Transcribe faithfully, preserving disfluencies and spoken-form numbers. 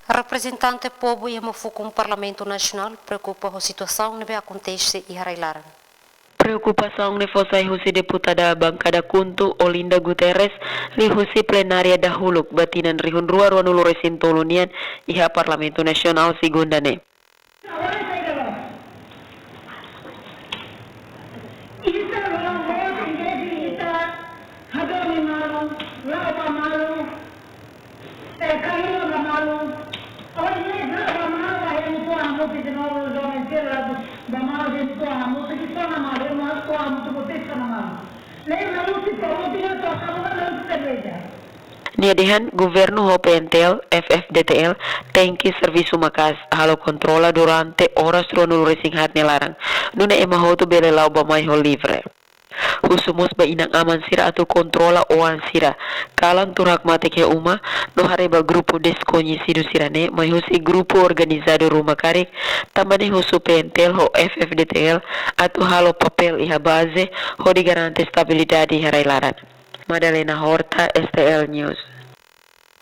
Reprezentante povu iha Mufukun Parlamentu Nasionál preokupa ho situasaun ne'ebé akontese iha rai-laran. Preokupasaun ne'e fó sai husi deputada bankada KHUNTO Olinda Guterres liuhusi plenária dahuluk ba tinan rihun rua ruanulu resin tolu nian iha Parlamentu Nasionál Segunda ne'e. Ita lorong bos, ita hadomi malu, la'o ba malu, eh, kaila ba malu. Ohin ne'e la'o ba malu, ba hemu tua hamutuk de novo, joven sira la'o ba malu, hemu tua hamutuk, ke sona malu, hemu tua hamutuk, ke sona malu. Lei malu, se por último, toka ba malu, cerveja. Nia dehan governu ho PNTL, F-FDTL, tenke servisu maka'as halo kontrola durante oras ruanulu resin haat nia laran, nune'e ema hotu bele la'o ba mai ho livre. Husu mós ba inan-aman sira atu kontrola oan sira, kalan tuur hakmatek iha uma, no haree ba grupu deskoñesidu sira-ne'e mai husi grupu organizadu ruma karik, tanba ne'e husu PNTL ho F-FDTL atu halo papél iha baze hodi garante estabilidade iha rai-laran. Madalena Horta, STL News.